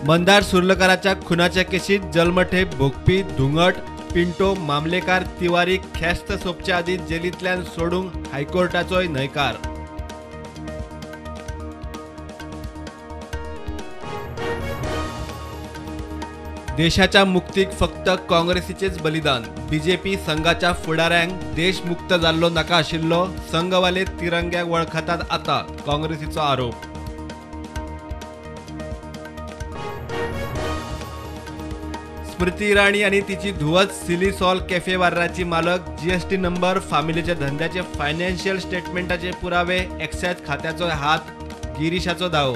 मंदार सुर्लकाराच्या खुनाच्या केशीत जल्मठेप भोगपी धुंगट पिंटो मामलेकार तिवारी ख्यास्त सोंपचे आदीं जेलींतल्यान सोडूंक हायकोर्टाचोय न्हयकार. देशाच्या मुक्तीक फक्त काँग्रेसीचेच बलिदान. बीजेपी संघाच्या फुडाऱ्यांक देश मुक्त जाल्लो नाका आशिल्लो, संघवाले तिरंग्याक वळखतात आतां, काँग्रेसीचो आरोप. स्मृती इराणी आनी तिची धुवच सिली सॉल कॅफे बार्राची मालक, जीएसटी नंबर, फामिलीच्या धंद्याचे फायनान्शियल स्टेटमेंटाचे पुरावे, एक्सायज खात्याचो हात, गिरीशाचो दावो.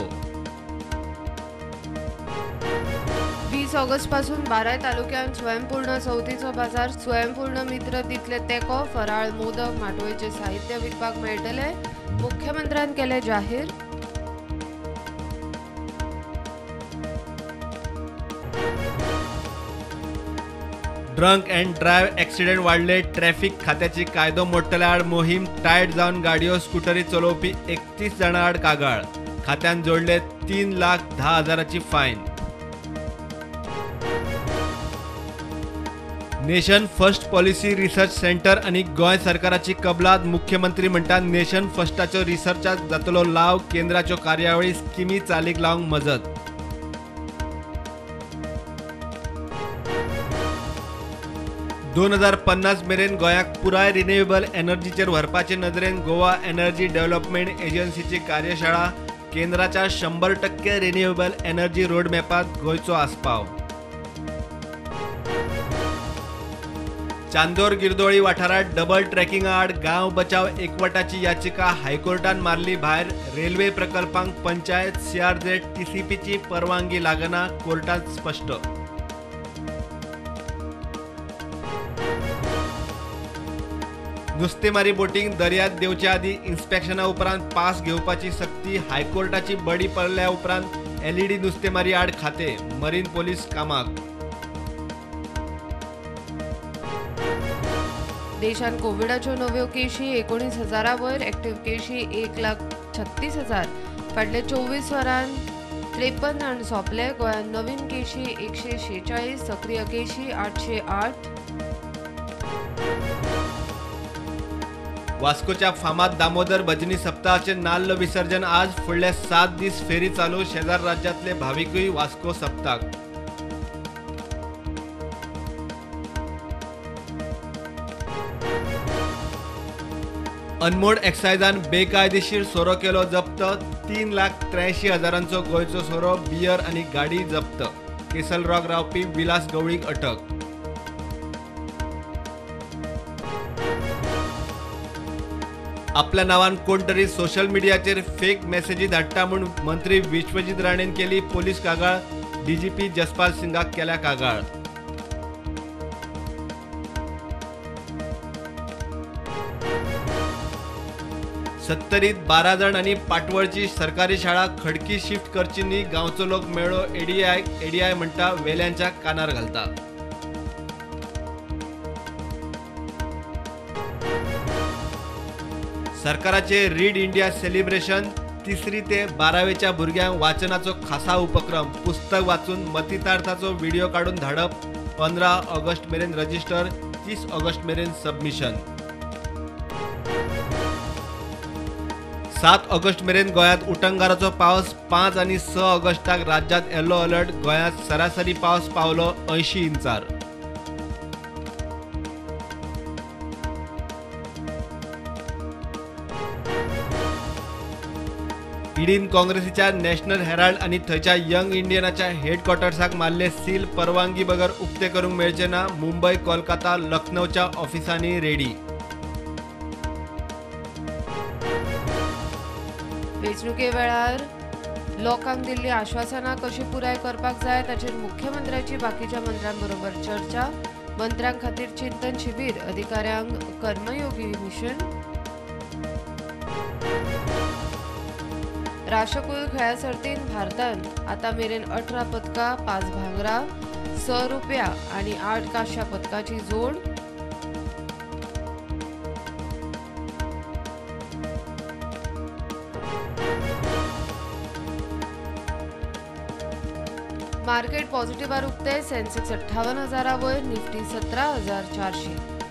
20 ऑगस्ट पासून बाराय तालुक्यांत स्वयंपूर्ण चवथीचो बाजार. स्वयंपूर्ण मित्र दितले तेंको. फराळ, मोदक, माटोळेचे साहित्य विकपाक मेळटले, मुख्यमंत्र्यान केले जाहीर. ड्रंक अँड ड्रायव्ह एक्सिडेंट वाडले. ट्रॅफिक खात्याची कायदो मोडटल्या आड मोहीम. टायट जावन गाडयो, स्कुटरी चलोवपी 31 जाणां आड कागाळ. खात्यान जोडले 3,10,000ची fine. Nation first policy research centre आनी गोंय सरकाराची कबलात. मुख्यमंत्री म्हणटा नेशन फर्स्टाचो रिसर्चाक जातलो लाव, केंद्राच्यो कार्यावळी स्किमी चालीक लावंक मजत. 2050 मेरेन गोंयाक पुराय रिन्युएबल एनर्जीचेर व्हरपाचे नदरेन गोवा एनर्जी डेव्हलपमेंट एजन्सीची कार्यशाळा. केंद्राच्या 100% रिन्युएबल एनर्जी रोडमॅपांत गोंयचो आस्पाव. चांदोर गिरदोळी वाठारांत डबल ट्रॅकिंगा आड गांव बचाव एकवटाची याचिका हायकोर्टान मारली भायर. रेल्वे प्रकल्पांक पंचायत, सीआरझेड, टीसीपीची परवानगी लागना, कोर्टात स्पश्ट. नुस्तेमारी बोटींक दर्यांत देंवचे आदीं इन्स्पेक्शना उपरांत पास घेवपाची सक्ती. हायकोर्टाची बडी पडल्या उपरांत एलईडी नुस्तेमारी आड खाते, मरीन पोलीस कामाक. देशांत कोविडाच्यो नव्यो केशी 19,000 वयर, एक्टिव्ह केशी 1,36,000. फाटल्या 24 वरांत 53 जाण सोंपले. गोंयांत नवीन केशी 146, सक्रीय केशी 808. वास्कोच्या फामाद दामोदर भजनी सप्ताहाचे नाल्ल विसर्जन आज. फुडले 7 दीस फेरी चालू. शेजार राज्यांतले भाविकूय वास्को सप्ताक. अनमोड एक्सायजान बेकायदेशीर सोरो केलो जप्त. 3,83,000 गोंयचो सोरो, बियर आनी गाडी जप्त. केसल रॉक रावपी विलास गवळीक अटक. आपल्या नावान कोण तरी सोशल मिडियाचेर फेक मेसेजी धाडटा म्हूण मंत्री विश्वजीत राणेन केली पोलीस कागाळ. डीजीपी जसपाल सिंगाक केल्या कागाळ. सत्तरीत 12 जाण आनी पाटवळची सरकारी शाळा खडकी शिफ्ट करची न्ही, गांवचो लोक मेळ्ळो एडीआय. एडीआय म्हणटा वेल्यांच्या कानार घालता. सरकाराचे रीड इंडिया सेलिब्रेशन. 3री ते 12वेच्या भुरग्यांक वाचनाचो खासा उपक्रम. पुस्तक वाचून मतितार्थाचो व्हिडिओ काडून धाडप. 15 ऑगस्ट मेरेन रजिस्टर, 30 ऑगस्ट मेरेन सबमिशन. 7 ऑगस्ट मेरेन गोंयांत उटंगाराचो पावस. 5 आनी 6 ऑगस्टाक राज्यांत येलो अलर्ट. गोंयांत सरासरी पावस पावलो 80 इंचार. ईडीन काँग्रेसीच्या नॅशनल हेराल्ड आनी थंयच्या यंग इंडियनाच्या हेडक्वॉर्टर्साक मारले सील. परवानगी बगर उक्ते करूंक मेळचे ना. मुंबय, कोलकाता, लखनौच्या ऑफिसांनी रेडी. वेंचणुके वेळार लोकांक दिल्ली आश्वासनां कशी पुराय करपाक जाय ताचेर मुख्यमंत्र्याची बाकीच्या मंत्र्यांबरोबर चर्चा. मंत्र्यां खातीर चिंतन शिबीर, अधिकाऱ्यांक कर्मयोगी मिशन. राष्ट्रकुल खेळा सर्तींत भारतान आतां मेरेन 18 पदकां, 5 भांगरा, 6 रुपया आनी 8 कांश्या पदकाची जोड. मार्केट पॉझिटिव्हार उक्ते. सेन्सेक्स 58,000 वयर, निफ्टी 17,400.